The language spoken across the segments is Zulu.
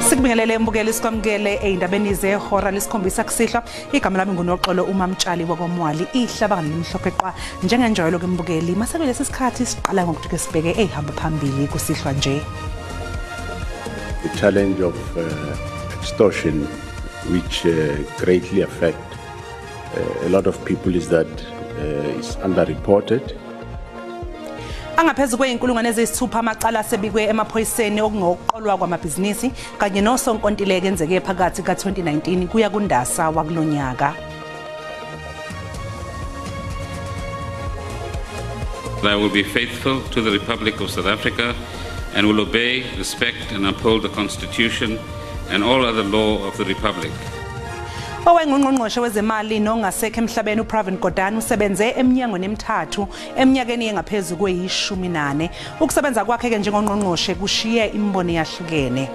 Sikubingelele mbukeli, sikwamukele ey'ndabeni zehora lesikhombisa kusihlwa. Igama lami nguNoxolo uMamtshali wakwaMwali, ihlabanga limhlophe qwa njengenjwayelo ke mbukeli. Masebe lesi sikhathi siqala ngokuthi ke sibheke ey'hamba phambili kusihlwa nje. The challenge of extortion, which greatly affect a lot of people, is that it's underreported. Angaphezu kweyinkulungwane eziyisithupha amacala asebikwe emaphoyiseni okungokuqolwa kwamabhizinisi kanye nosonkontileka enzeke phakathi ka-2019 kuya kuNdasa wakulonyaka. I will be faithful to the Republic of South Africa and will obey, respect and uphold the Constitution and all other law of the Republic. Owayengungqongqoshe wezemali nongasekho emhlabeni uPravin Gordhan usebenze eminyangweni emithathu eminyakeni engaphezu kweyi-14. Ukusebenza kwakhe ke njengongqongqoshe kushiye imibono eyahlukene.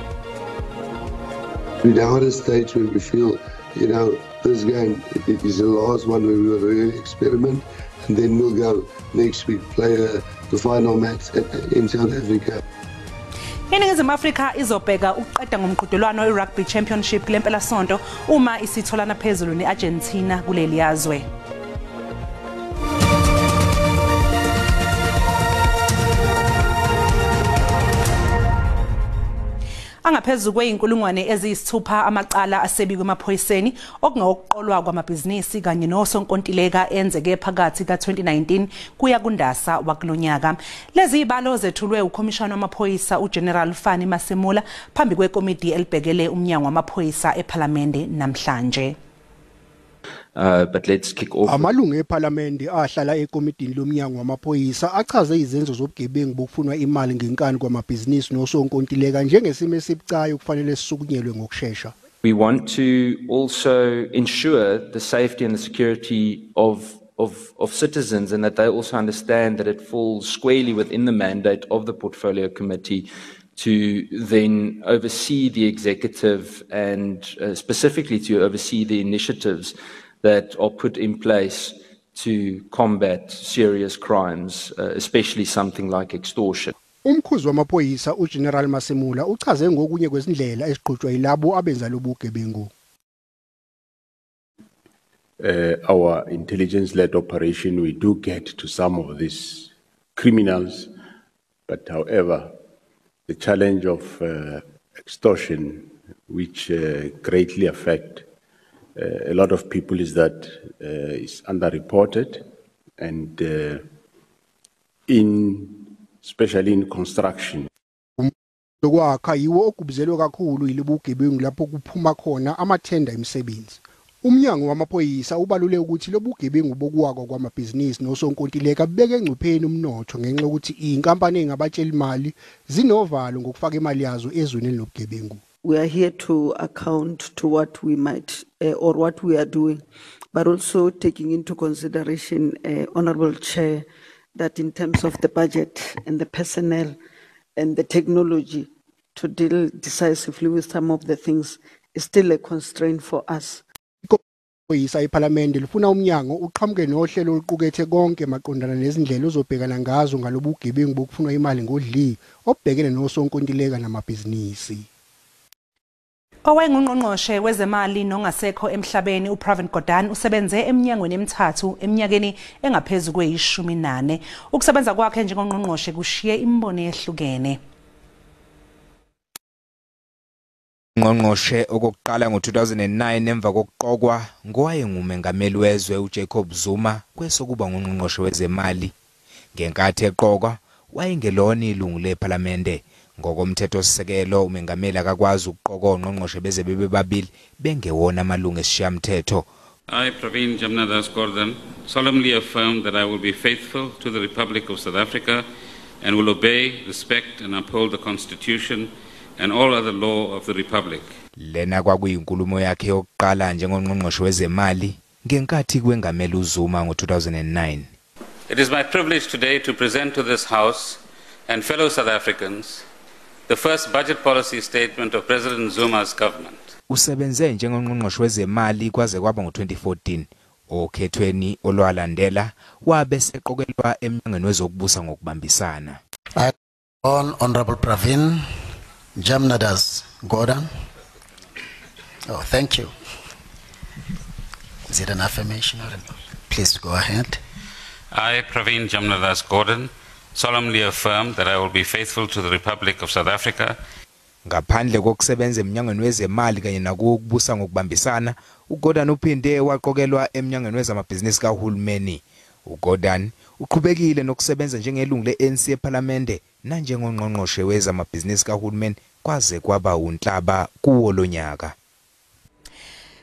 We're now at a stage where we feel, you know, this game is the last one where we will really experiment, and then we'll go next week play the final match in South Africa. INingizimu Afrika izobheka ukuqeda ngomqhudelwano we-Rugby Championship kule mpelasonto uma isitholana phezulu ne-Argentina kuleli yazwe. Angaphezu kweyinkulungwane eziyisithupha amacala asebikwe emaphoyiseni okungokuqolwa kwamabhizinisi kanye nosonkontileka enzeke phakathi ka-2019 kuya kuNdasa wakulonyaka. Lezi zibalo zethulwe ukhomishana wamaphoyisa uGeneral Fani Masemola phambi kwekomiti elibhekele umnyango wamaphoyisa ePhalamende namhlanje. But let's kick off. Amalungu ePhalamende ahlala ekomitini lomnyango wamaphoyisa achaze izenzo zobugebengu bokufunwa imali ngenkani kwamabhizinisi nosonkontileka njengesimo esibucayi okufanele sisukunyelwe ngokushesha. We want to also ensure the safety and the security of citizens, and that they also understand that it falls squarely within the mandate of the Portfolio Committee to then oversee the executive and specifically to oversee the initiatives that are put in place to combat serious crimes, especially something like extortion. Umkhuzi wamaphoyisa uGeneral Masemola uchaze ngokunye kwezindlela eziqhutshwa yilabo abenza lobugebengu. Our intelligence-led operation, we do get to some of these criminals, but however, the challenge of extortion, which greatly affect a lot of people, is that it's underreported, and especially in construction. Lokwakha yiwo ogubuzelwe kakhulu yilobugebengu lapho kuphuma khona amathenda emisebenzi. Umnyango wamaphoyisa ubalule ukuthi lobugebengu bokuwakwa kwamabhizinisi nosonkontileka bubeke engcupheni umnotho ngenxa yokuthi iy'nkampani ey'ngabatsheli zinovalo ngokufaka imali yazo ezweni elinobugebengu. We are here to account to what we might or what we are doing, but also taking into consideration, Honorable Chair, that in terms of the budget and the personnel and the technology to deal decisively with some of the things is still a constraint for us. Iphoyisa ePhalamende lifuna umnyango uqhamuke nohlelo oluqukethe konke maqondana nezindlela ozobhekana ngazo ngalobugebengu bokufunwa imali ngodli obhekene nosonkontileka namabhizinisi. Owayengungqongqoshe wezemali nongasekho emhlabeni uPravin Gordhan usebenze eminyangweni emithathu eminyakeni engaphezu kweyi-14. Ukusebenza kwakhe njengongqongqoshe kushiye imibono ehlukene. Ngqongqoshe okokuqala ngo-2009 emva kokuqokwa ngowayengumengameli wezwe uJacob Zuma kwesokuba ngungqongqoshe wezemali. Ngenkathi eqokwa wayengelona ilungu lePhalamende. Ngokomthethosisekelo umengameli akakwazi ukuqoka ongqongqoshe beze bebe babili bengewona amalungu esishayamthetho. I, Pravin Jamnadas Gordhan, solemnly affirm that I will be faithful to the Republic of South Africa and will obey, respect and uphold the Constitution and all other law of the Republic. Lena kwakuyinkulumo yakhe yokuqala njengongqongqoshe wezemali ngenkathi kwengameli uZuma ngo-2009. It is my privilege today to present to this House and fellow South Africans the first budget policy statement of President Zuma's government. Usebenze njengongqongqoshe wezemali kwaze kwaba ngo-2014. Okhethweni olwalandela wabe seqokelwa emnyangweni wezokubusa ngokubambisana. I call Honorable Pravin Jamnadas Gordhan. Oh, thank you. Is it an affirmation? Please go ahead. I, Pravin Jamnadas Gordhan, solemnly affirm that I will be faithful to the Republic of South Africa. Ngaphandle kokusebenza emnyangweni wezemali kanye nakubusa ngokubambisana, uGordhan uphinde waqokelwa emnyangweni wezamabhizinisi kahulumeni. uGordhan uqhubekile nokusebenza njengelungu le-ANC ePhalamende nanjengongqongqoshe wezamabhizinisi kahulumeni kwaze kwaba uNhlaba kuwo lonyaka.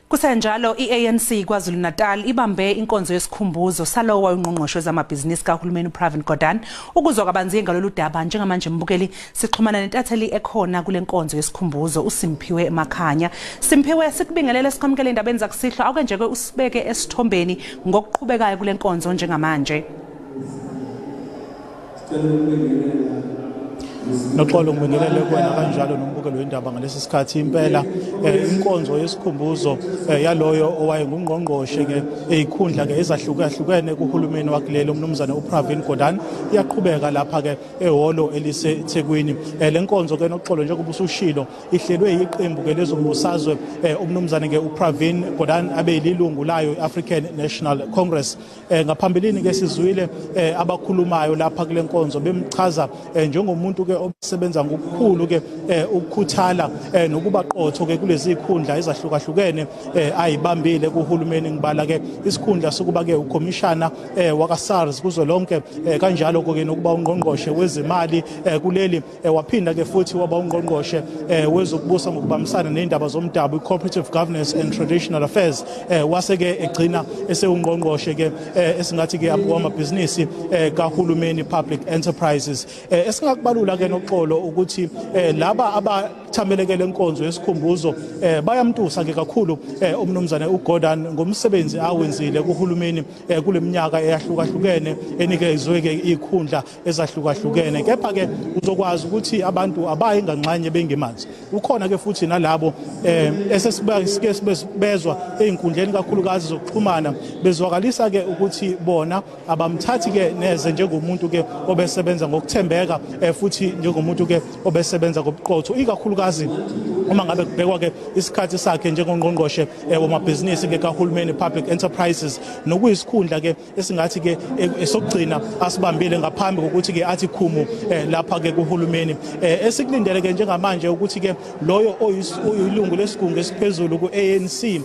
Kusenjalo, i-ANC KwaZulu-Natal ibambe inkonzo yesikhumbuzo salowo ungqongqoshe wezamabhizinisi kahulumeni uPravin Gordhan. Ukuzwa kabanzi ngalolu daba njengamanje mbukeli sixhumana nentatheli ekhona kule nkonzo yesikhumbuzo uSimphiwe Makhanya. Simphiwe, sikubingelele sikwamukele endabeni zakusihlwa. Awuke nje ke usibeke esithombeni ngokuqhubekayo kule nkonzo njengamanje. Noxolo, ngibingelele kuwena kanjalo nombukelo wendaba ngalesi sikhathi. Impela inkonzo yesikhumbuzo yaloyo owayengungqongqoshe ke ezikhundla ke ezahlukahlukene kuhulumeni wakuleli umnumzane uPravin Gordhan iyaqhubeka lapha ke ehholo eliseThekwini. Le nkonzo ke noxolo, njengoba usushilo, ihlelwe iqembu ke lezombusazwe umnumzane ke uPravin Gordhan abe yilungu layo iAfrican National Congress. Ngaphambilini ke sizwile abakhulumayo lapha kule nkonzo bemchaza njengomuntu ke osebenza ngokukhulu ke ukukhuthala nokuba qotho ke kulezi ikhundla ezahlukahlukene ayibambile kuhulumeni. Ngibala ke isikhundla sokuba ke ukhomishana waka SARS kuzolonke, kanjalo ke nokuba ungqongqoshe wezimali kuleli, waphinda ke futhi waba ungqongqoshe wezokubusa ngokubambisana nezindaba zomdabu, Cooperative Governance and Traditional Affairs, wase ke egcina esewungqongqoshe ke esingathi ke wamabhizinisi kahulumeni, Public Enterprises. Esingakubalula ke noxolo ukuthi laba abathamelekele inkonzo yesikhumbuzo bayamtusa ke kakhulu umnumzane uGordhan ngomsebenzi awenzile kuhulumeni kuleminyaka eyahlukahlukene enikezwe ke ikhundla ezahlukahlukene. Kepha ke uzokwazi ukuthi abantu abayi nganxanye bengemanzi. Ukhona ke futhi nalabo esesibeke bezwa einkundleni kakhulukazi zokuxhumana bezwakalisa ke ukuthi bona abamthathi ke neze njengomuntu ke obesebenza ngokuthembeka futhi njengomuntu ke obesebenza ngobuqotho, ikakhulukazi uma ngabe kubhekwa ke isikhathi sakhe njengongqongqoshe wamabhizinisi ke kahulumeni, Public Enterprises, nokuyisikhundla ke esingathi ke esokugcina asibambile ngaphambi kokuthi ke athi khumu lapha ke kuhulumeni. Esikulindele ke njengamanje ukuthi ke loyo oyilungu lesigungu esiphezulu ku-ANC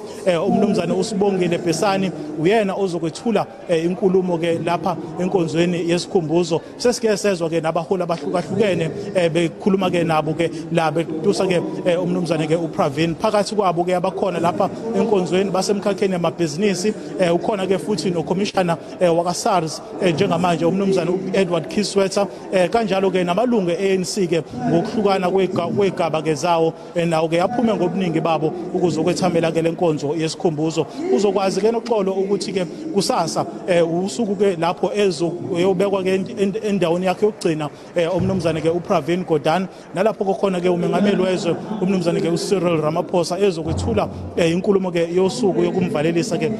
umnumzane uSibongile Besani uyena ozokwethula inkulumo ke lapha enkonzweni yesikhumbuzo. Sesike sezwa ke nabaholi abahlukahlukene bekhuluma ke nabo ke la betusa ke umnumzane ke uPravin. Phakathi kwabo ke abakhona lapha enkonzweni basemkhakheni yamabhizinisi, ukhona ke futhi nokhomishana waka SARS njengamanje umnumzane uEdward Kiswether, kanjalo ke namalungu eANC ke ngokuhlukana kwegaba ke zawo nawo ke aphume ngobuningi babo ukuzokwethamela ke lenkonzo yesikhumbuzo. Uzokwazi ke noxolo ukuthi ke kusasa usuku ke lapho ezobekwa ke endaweni yakhe yokugcina umnumzane ke uPravin Gordhan, nalapho kukhona ke umengameli wezwe umnumzane ke uCyril Ramaphosa ezokwethula inkulumo ke yosuku yokumvalelisa ke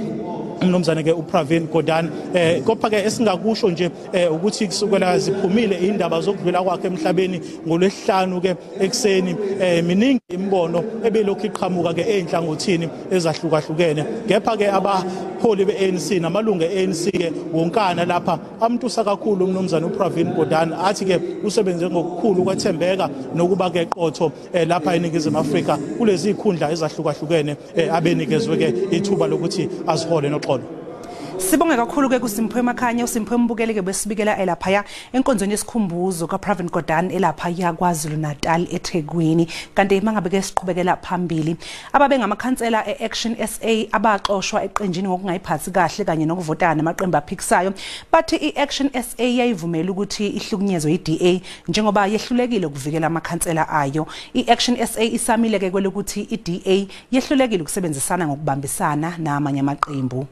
umnumzane ke uPravin Gordhan. Kodwa ke esingakusho nje ukuthi kusukela ziphumile indaba zokudlula kwakhe emhlabeni ngolwesihlanu ke ekseni, miningi imibono ebelokhu iqhamuka ke einhlangothini ezahlukahlukene. Kepha ke abaholi be-ANC namalungu e-ANC ke wonkana lapha amtusa kakhulu umnumzane uPravin Gordhan, athi ke usebenze ngokukhulu kwethembeka nokuba ke qotho lapha eNingizimu Afrika kulezi ikhundla ezahlukahlukene abenikezwe ke ithuba lokuthi azihole noxolo. Sibonge kakhulu ke kuSimphiwe Makhanya. uSimphiwe mbukeli ke besibikela elaphaya enkonzweni yesikhumbuzo kaPravin Gordhan elaphaya KwaZulu-Natal eThekwini. Kanti mangabe ke siqhubekela phambili, ababe ngamakhansela eAction SA abaxoshwa eqenjini ngokungayiphathi kahle kanye nokuvotana namaqembu aphikisayo bathi iAction SA yayivumela ukuthi ihlukunyezwe iDA njengoba yehlulekile ukuvikela amakhansela ayo. iAction SA isamile ke kwelokuthi iDA yehlulekile ukusebenzisana ngokubambisana namanye amaqembu.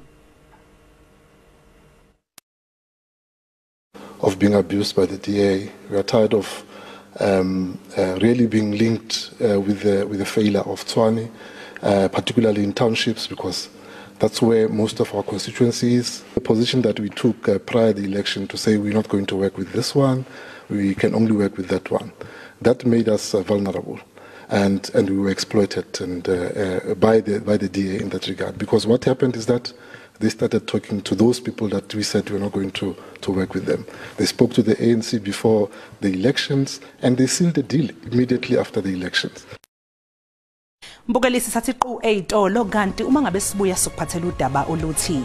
Of being abused by the DA. We are tired of really being linked with the failure of Tshwane, particularly in townships, because That's where most of our constituency is. The position that we took prior to the election to say we're not going to work with this one, we can only work with that one. That made us vulnerable, and we were exploited and by the DA in that regard. Because what happened is that they started talking to those people that we said we're not going to work with them. They spoke to the ANC before the elections, and they sealed the deal immediately after the elections. Mbukelisi sathi qu eyitolo kanti uma ngabe sibuya sokuphathela udaba oluthi.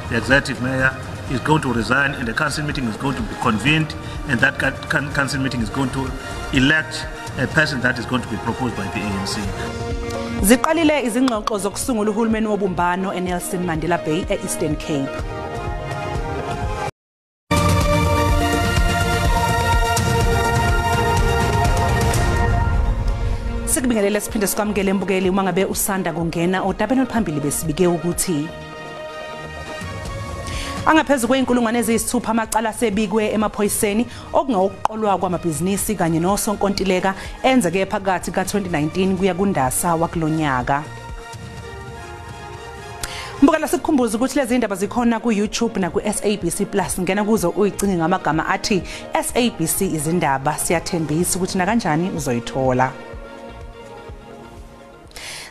The executive mayor is going to resign and the council meeting is going to be convened, and that council meeting is going to elect a person that is going to be proposed by the ANC. Ziqalile izingxoxo zokusungula uhulumeni wobumbano eNelson Mandela Bay eEastern Cape. Sikubingelele siphinde sikwamukele embukeli uma ngabe usanda kungena odabeni oluphambili besibike ukuthi angaphezulu kweinkulungwane eziyisithupha amacala asebikwe emaphoyiseni okungawokuqolwa kwamabhizinisi kanye nosonkontileka enzeke phakathi ka-2019 kuya kuNdasa wakulonyaka. Mbukela sikukhumbuza ukuthi lezi indaba zikhona ku-YouTube naku-SABC Plus. Ngena kuzo uyicinge ngamagama athi SABC izindaba. Siyathembisa ukuthi nakanjani uzoyithola.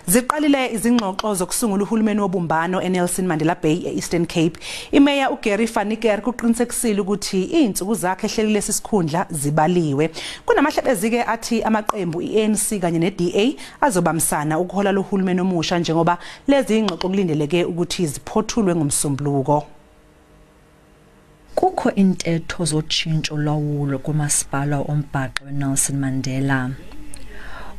Ziqalile izingxoxo zokusungula uhulumeni wobumbano eNelson Mandela Bay eEastern Cape. Imeya uGary van Niekerk uqinisekisile ukuthi izinsuku zakhe ehleli lesi sikhundla zibaliwe. Kunamahlebezi-ke athi amaqembu iANC kanye neDA azobambisana ukuhola lo hulumeni omusha njengoba lezi ingxoxo kulindeleke ukuthi ziphothulwe ngomsombuluko. Kukho intetho zotshintsho lawulo kumasipala ombhaxo weNelson Mandela.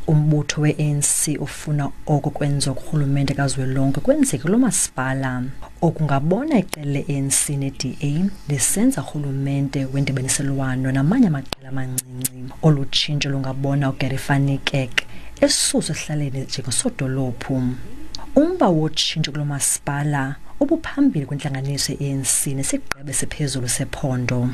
Umbutho we-ANC ufuna oko kwenziwa kurhulumente kazwelonke kwenzeke lo masipala. Okungabona iqela le-ANC ne-DA lisenza urhulumente wendibaniselwano namanye amaqela amancinci. Olu tshintsho lungabona uGary van Niekerk esuswa esihlaleni njengosodolophu. Umba wotshintsho kulo masipala ubuphambili kwintlanganiso ye-ANC nesigqeba esiphezulu sephondo.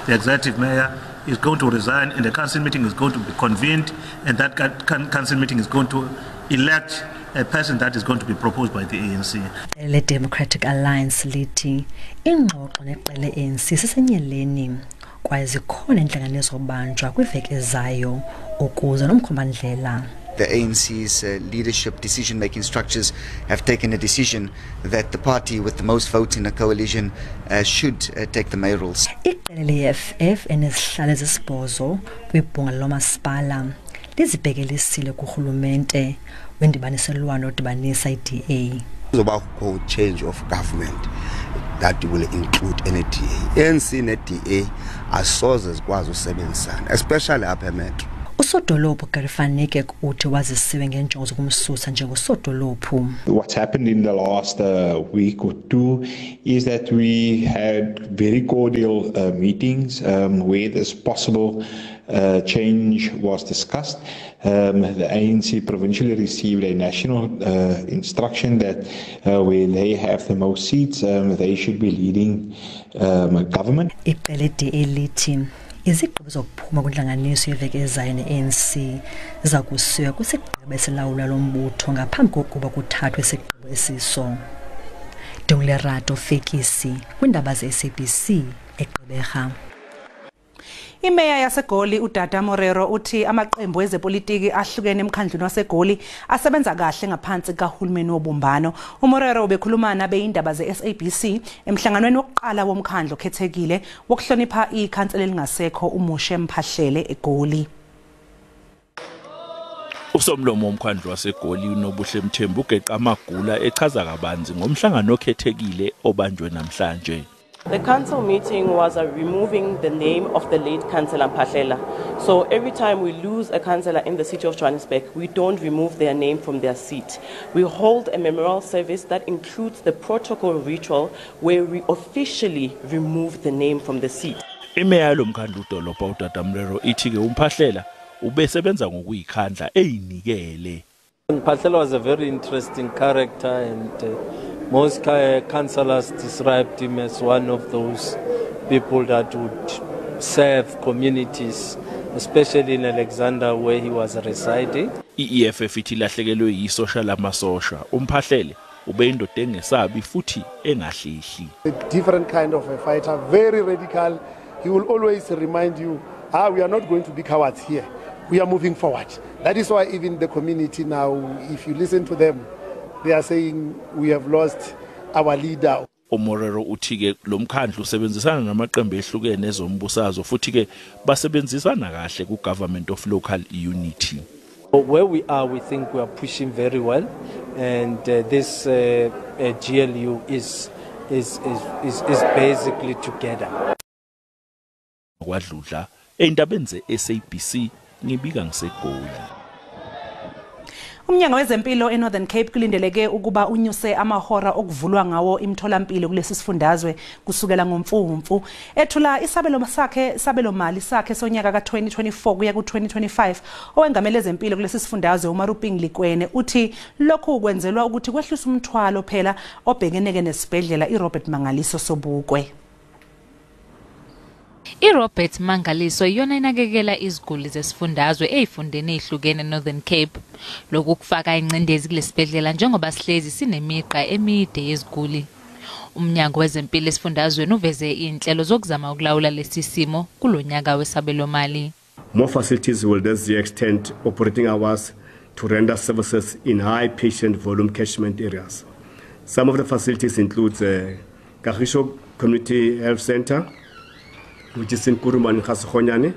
The executive mayor is going to resign and the council meeting is going to be convened, and that council meeting is going to elect a person that is going to be proposed by the ANC. Le Democratic Alliance lithi ingxoxo neqela le-ANC sisenyeleni kwaye zikhona intlanganiso zobanjwa kwiveki ezayo ukuze nomkhombandlela. The ANC's leadership decision-making structures have taken a decision that the party with the most votes in a coalition should take the mayorals. Iqela le-EFF enezihlalo ezisibhozo kwibhunga lomasipala lizibhekelisile kurhulumente wendibaniselwano odibanisa i-DA. Kuzobakho change of government that will include NDA. ANC ne-DA asoze zikwazi usebenzisana, especially apha eMetro. Usodolophu Gary van Niekerk uthi wazisiwe ngenjongo zokumsusa njengosodolophu. What's happened in the last week or two is that we had very cordial meetings where this possible change was discussed. The ANC provincially received a national instruction that where they have the most seats, they should be leading government. Iqela le-DA lithi izigqibo zokuphuma kwintlanganiso yeveki ezayo ne-ANC ziza kusiwa kwisigqeba esilawula lo mbutho ngaphambi kokuba kuthathwe isigqibo esiso. Dongilerato Fekisi kwiindaba ze-SABC eGqeberha. Imeya yaseGoli uDada Morero uthi amaqembu ezepolitiki ahlukene emkhandlwini waseGoli asebenza kahle ngaphansi kahulumeni wobumbano. UMorero ubekhuluma nabeyindaba ze-SABC emhlanganweni wokuqala womkhandlu okhethekile wokuhlonipha ikhansela elingasekho uMoshe Mphahlele eGoli. Usomlomo womkhandlu waseGoli uNobuhle Mthembu ugeqa amagula echaza kabanzi ngomhlangano okhethekile obanjwe namhlanje. The council meeting was removing the name of the late Councillor Mphahlele. So every time we lose a councillor in the city of Johannesburg, we don't remove their name from their seat. We hold a memorial service that includes the protocol ritual where we officially remove the name from the seat. Imeya yalomkhandlu udolobha uDada Mrero ithi-ke uMphahlela ubesebenza ngokuyikhandla eyinikele. Mphahlele was a very interesting character, and most councillors described him as one of those people that would serve communities, especially in Alexander where he was residing. I-EFF ithi ilahlekelwe yisosha lamasosha. UMphahlele Ubeyindoda engesabi futhi engahlehli. A different kind of a fighter, very radical. He will always remind you, we are not going to be cowards here. We are moving forward. That is why even the community now, if you listen to them, they are saying we have lost our leader. uMorero uthi ke lo mkhandlu usebenzisana namaqembu ehlukene ezombusazwe futhi ke basebenzisana kahle ku Government of Local Unity. Where we are, we think we are pushing very well, and this GLU is basically together. Kwadludla endabeni ze-SABC ngibika ngiseGoli. Umnyango wezempilo eNorthern Cape kulindeleke ukuba unyuse amahora okuvulwa ngawo imitholampilo kulesi sifundazwe kusukela ngoMfumfu. Ethula isabelo sakhe sabelo mali sakhe sonyaka ka2024 kuya ku2025, owengamele ezempilo kulesi sifundazwe uMaruping Likwene uthi lokhu kwenzelwa ukuthi kwehlisa umthwalo phela obhekeneke nesibhedlela iRobert Mangaliso Sobukwe. iRobert Mangaliso iyona inakekela iziguli zesifundazwe ezifundeni ezihlukene Northern Cape. Lokhu kufaka incindezi kulesibhedlela njengoba sihlezi sinemigqa emide yeziguli. Umnyango wezempilo esifundazweni uveze inhlelo zokuzama ukulawula lesi simo kulonyaka wesabelo mali. More facilities will this year extend operating hours to render services in high patient volume catchment areas. Some of the facilities include Kagisho Community Health Center, which is in Kuruman Gasekgonyane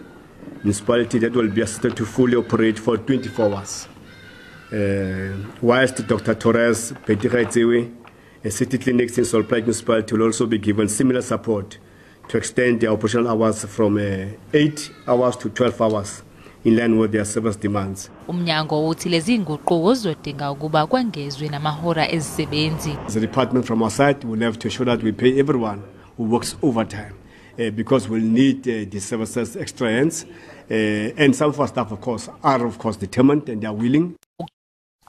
municipality, that will be assisted to fully operate for 24 hours. Whilst Dr. Torres, Petigaitsewe, and city clinics in Sol Plaatje municipality will also be given similar support to extend their operational hours from 8 hours to 12 hours in line with their service demands. Umnyango uthi lezi nguquko zizodinga ukuba kwengezwe namahora ezisebenzi. The department from our side will have to ensure that we pay everyone who works overtime. Because we'll need the services extra hands, and some of our staff, of course, are of course determined and they are willing.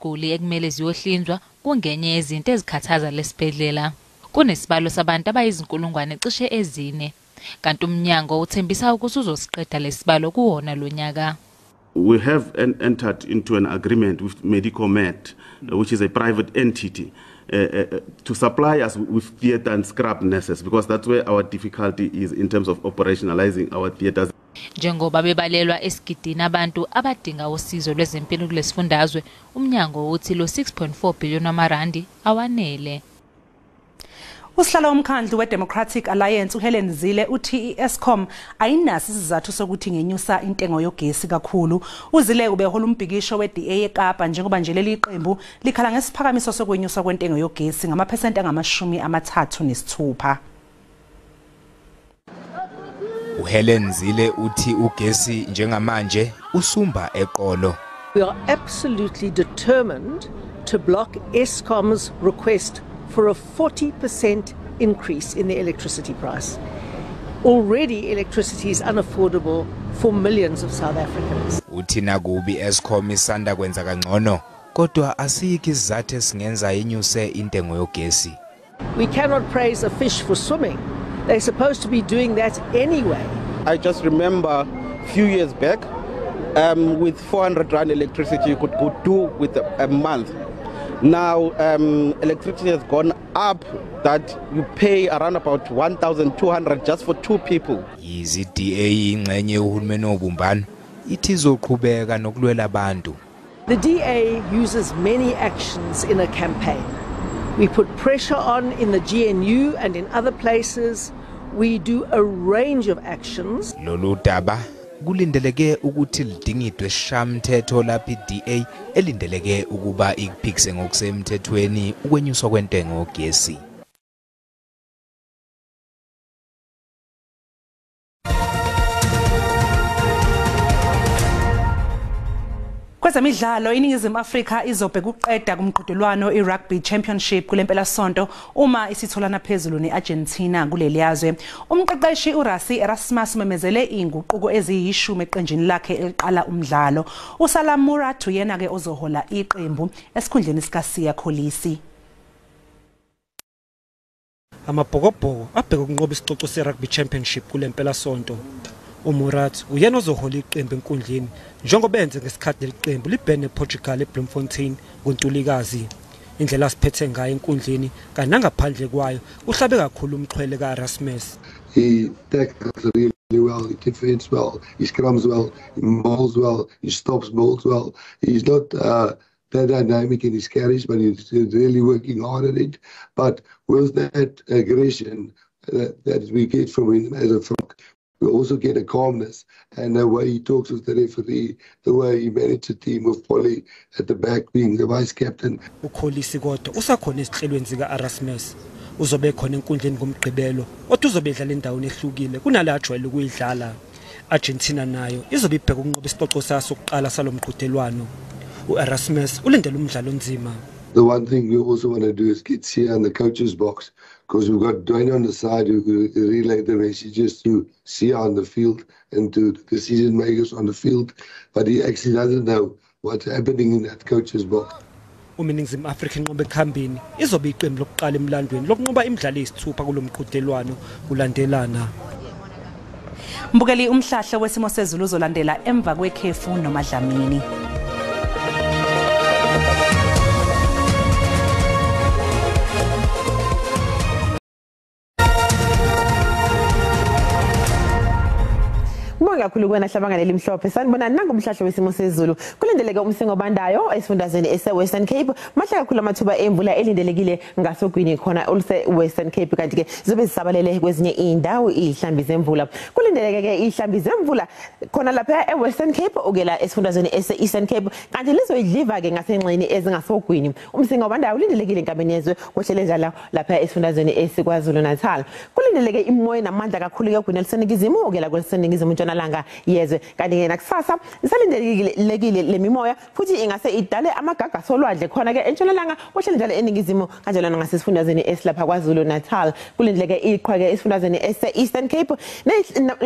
Iziguli ekumele ziyohlinzwa kungenye yezinto ezikhathaza lesibhedlela. Kunesibalo sabantu abayizinkulungwane cishe 4, kanti umnyango uthembisa ukuthi uzosiqeda lesibalo kuwona lo nyaka. We have entered into an agreement with Medicomed, which is a private entity, to supply us with theatre and scrub nurses, because that's where our difficulty is in terms of operationalizing our theatres. Njengoba bebalelwa esigidini abantu abadinga usizo lwezempilo kulesifundazwe, umnyango uthi lo 6.4 billion wamarandi awanele. Usihlalo womkhandlu weDemocratic Alliance uHelen Zille uthi iEskom ayinaso isizathu sokuthi ngenyusa intengo yogesi kakhulu. UZille ubehola umbhikisho weDA eKapa njengoba nje leli qembu likhala ngesiphakamiso sokwenyuswa kwentengo yogesi ngamaphesenti angama-36. uHelen Zille uthi ugesi njengamanje usumba eqolo. We are absolutely determined to block Eskom's request for a 40% increase in the electricity price. Already electricity is unaffordable for millions of South Africans. Uthi nakubi Eskom isanda kwenza kangcono, kodwa asikho isizathu esingenza inyuse intengo yogesi. We cannot praise a fish for swimming. They're supposed to be doing that anyway. I just remember a few years back, with 400 rand electricity you could do with a month. Now electricity has gone up that you pay around about 1,200 just for 2 people. Yizi DA ingxenye yohulumeni wobumbano ithi izoqhubeka nokulwela abantu. The DA uses many actions in a campaign. We put pressure on in the GNU and in other places. We do a range of actions. Lolu daba kulindeleke ukuthi lidingidwe esishamthetho lapho iDA elindeleke ukuba ikuphikise ngokusemthethweni ukwenyuswa kwentengo yogesi. Kwezemidlalo, iNingizimu Afrika izobheka ukuqeda kumqhudelwano iRugby Championship kulempela sonto uma isitholana phezulu neArgentina kuleliyazwe. Umqeqeshi uRassie Erasmus umemezele inguquko eziyishumi eqenjini lakhe eliqala umdlalo. uSalam Murat uyena ke ozohola iqembu esikhundleni sikaSiya Kolisi. Amabhokobhoko abheka ukunqoba isicoco seRugby Championship kulempela sonto. uMurat uyena ozohola iqembu enkundleni njengoba enze ngesikhathi leli qembu libhene ePortugal eBloemfontein ngoNtulikazi. Indlela asiphethe ngayo enkundleni kanye nangaphandle kwayo uhlabe kakhulu umxhwele kaErasmus. He tackles really well, he defends well, he scrums well, he mauls well, he stops balls well. He's not that dynamic in his carries, but he's really working hard at it. But with that aggression that we get from him as a frog, we also get a calmness and the way he talks with the referee, the way he managed the team with Polly at the back being the vice captain. uKholisi kodwa usakhona ezihlelweni zika-Erasmus. Uzobe khona enkundleni ngomgqibelo, kodwa uzobe edlala endaweni ehlukile kunale ajwayele ukuyidlala. Argentina nayo izobe ibheka ukunqoba isicoco sayo sokuqala salo mqhudelwano. U-Erasmus ulindele umdlalo onzima. The one thing we also want to do is get Sia in the coach's box, because we've got Dwayne on the side who can relay the messages to Sia on the field and to the decision makers on the field, but he actually doesn't know what's happening in that coach's box. Uma iNingizimu Afrika inqoba ekuhambeni, izobe iqembu lokuqala emlandweni lokunqoba imidlalo eyisithupha kulo mqhudelwano kulandelana. Mbukeli, umhlahlo wesimo sezulu uzolandela emva kwekhefu noMadlamini. Kakhulu kuwena Hlabangane limhlophe. Sanibonani, nangumhlahlo wesimo sezulu. Kulindeleke umsingo obandayo esifundazweni ese-Western Cape. Mahle kakhulu amathuba emvula elindelekile ngasogwini khona oluse-Western Cape, kanti-ke zizobe zisabalele kwezinye iy'ndawo iy'hlambi zemvula. Kulindeleke-ke iy'hlambi zemvula khona lapha e-Western Cape ukela esifundazweni ese-Eastern Cape, kanti lizoyidliva-ke ngasengxeni ezingasogwini. Umsingo obandayo ulindelekile enkabeni yezwe kwehlele njalo lapha esifundazweni esiKwaZulu Natal. Kulindeleke imoya namandla kakhulu ogwini oluseningizimu ukela kweliseningizimu ntshonalanga yezwe, kanti ke nakusasa isalindelekile lemimoya futhi ingase idale amagagasi olwandle khona ke entshonalanga kwehlele njalo eningizimu kanjalo nangasesifundazweni esilapha KwaZulu Natal. Kulindeleke iqhwa ke esifundazweni ese-Eastern Cape.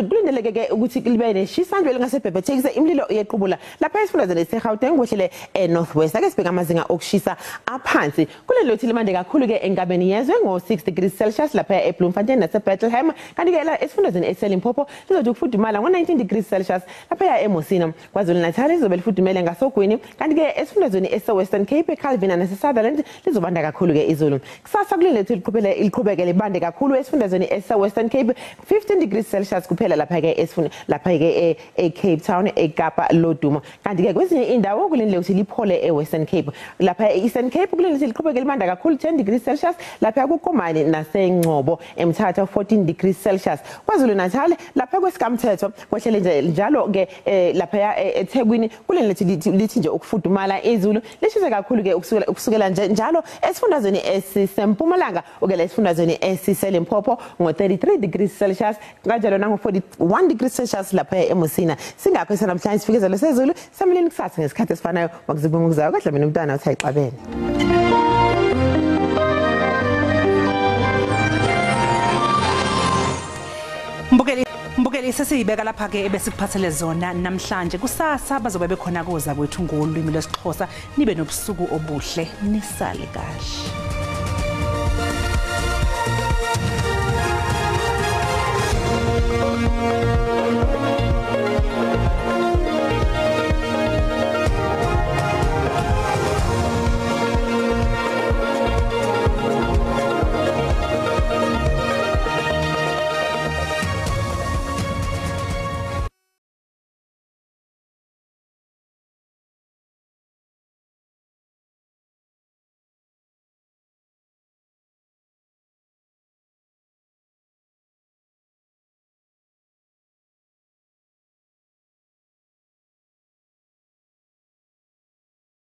Kulindeleke ke ukuthi libe neshisandwe elingasebhebhethekise imililo yequbula lapha esifundazweni ese-Gauteng kwehlele e-North West. Ake sibheke amazinga okushisa aphansi. Kulelo ukuthi limande kakhulu ke enkabeni yezwe ngo-6 degrees Celsius lapha eBloemfontein nase-Bethlehem, kanti ke esifundazweni eseLimpopo lizothi ukufudumala ngo-19 degrees Celsius lapha eMosina. KwaZulu Natal lizobe lifudumele ngasogwini, kanti ke esifundazweni ese-Western Cape, eCalvina nase-Sutherland lizobanda kakhulu ke izulu. Kusasa kulindele liqhubeke libande kakhulu esifundazweni ese-Western Cape, 15 degrees Celsius kuphela lapha ke lapha ke e-Cape Town, eKapa lodumo, kanti ke kwezinye indawo kulindele ukuthi liphole e-Western Cape. Lapha e-Eastern Cape kulindele ukuthi liqhubeke libanda kakhulu, 10 degrees Celsius lapha kuKomani naseNgcobo, eMthatha 14 degrees Celsius. KwaZulu Natal lapha kwesikamthetho kwehlele njalo ke lapha eThekwini kulindele lithi nje ukufudumala izulu lishise kakhulu ke ukusukela nje njalo esifundazweni esiseMpumalanga ukela esifundazweni esiseLimpopo ngo-33 degrees Celsius kanjalo nango-41 degrees Celsius lapha eMosina. Singakho namhlanje sifikezelo sezulu samileni kusasa ngesikhathi esifanayo makuzibunga kuzayo kahle mina umntwana uthi ayixabene. Mbukeli, sesiyibeka lapha ke ebesikuphathele zona namhlanje. Kusasa bazobe bekhona koza kwethu ngolwimi lwesiXhosa. Nibe nobusuku obuhle, nisale kahle.